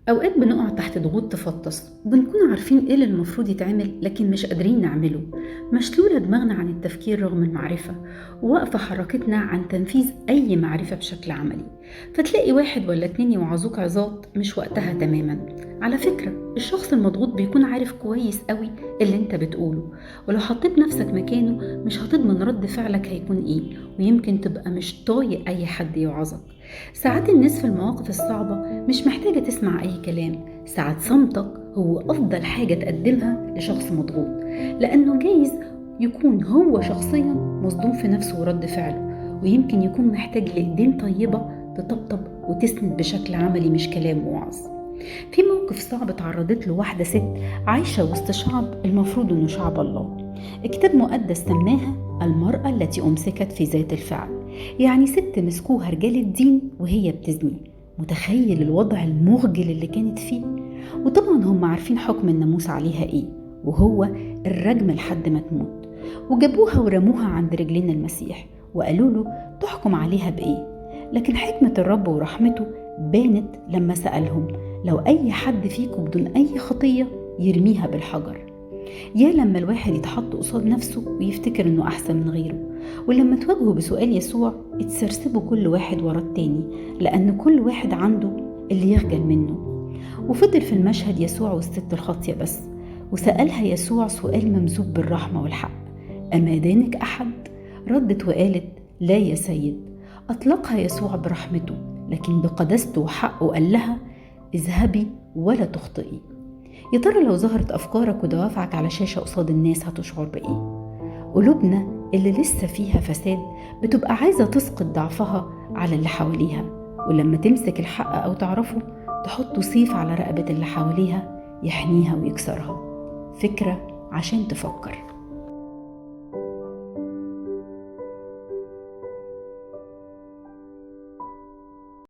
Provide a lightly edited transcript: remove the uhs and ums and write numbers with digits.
أوقات بنقع تحت ضغوط تفطس، وبنكون عارفين إيه اللي المفروض يتعمل لكن مش قادرين نعمله. مشلولة دماغنا عن التفكير رغم المعرفة، وواقفة حركتنا عن تنفيذ أي معرفة بشكل عملي. فتلاقي واحد ولا اتنين يوعظوك عظات مش وقتها تماما. على فكرة الشخص المضغوط بيكون عارف كويس قوي اللي انت بتقوله، ولو حطيت نفسك مكانه مش هتضمن رد فعلك هيكون ايه، ويمكن تبقى مش طايق اي حد يوعظك. ساعات الناس في المواقف الصعبة مش محتاجة تسمع اي كلام، ساعات صمتك هو افضل حاجة تقدمها لشخص مضغوط، لانه جايز يكون هو شخصيا مصدوم في نفسه ورد فعله، ويمكن يكون محتاج لإيدين طيبة تطبطب وتسند بشكل عملي مش كلام وعظ. في موقف صعب تعرضت له واحدة ست عايشة وسط شعب المفروض انه شعب الله. الكتاب مقدس سماها المرأة التي أمسكت في ذات الفعل، يعني ست مسكوها رجال الدين وهي بتزني. متخيل الوضع المخجل اللي كانت فيه؟ وطبعا هم عارفين حكم الناموس عليها ايه، وهو الرجم لحد ما تموت. وجابوها ورموها عند رجلين المسيح وقالوا له تحكم عليها بايه؟ لكن حكمة الرب ورحمته بانت لما سألهم لو أي حد فيكم بدون أي خطية يرميها بالحجر. يا لما الواحد يتحط قصاد نفسه ويفتكر إنه أحسن من غيره، ولما تواجهه بسؤال يسوع اتسرسبوا كل واحد ورا التاني، لأن كل واحد عنده اللي يخجل منه. وفضل في المشهد يسوع والست الخاطية بس، وسألها يسوع سؤال ممزوج بالرحمة والحق: أما دانك أحد؟ ردت وقالت لا يا سيد. أطلقها يسوع برحمته، لكن بقداسته وحقه قال لها اذهبي ولا تخطئي. يا ترى لو ظهرت أفكارك ودوافعك على شاشة قصاد الناس هتشعر بإيه؟ قلوبنا اللي لسه فيها فساد بتبقى عايزة تسقط ضعفها على اللي حواليها، ولما تمسك الحق أو تعرفه تحط سيف على رقبة اللي حواليها يحنيها ويكسرها. فكرة عشان تفكر.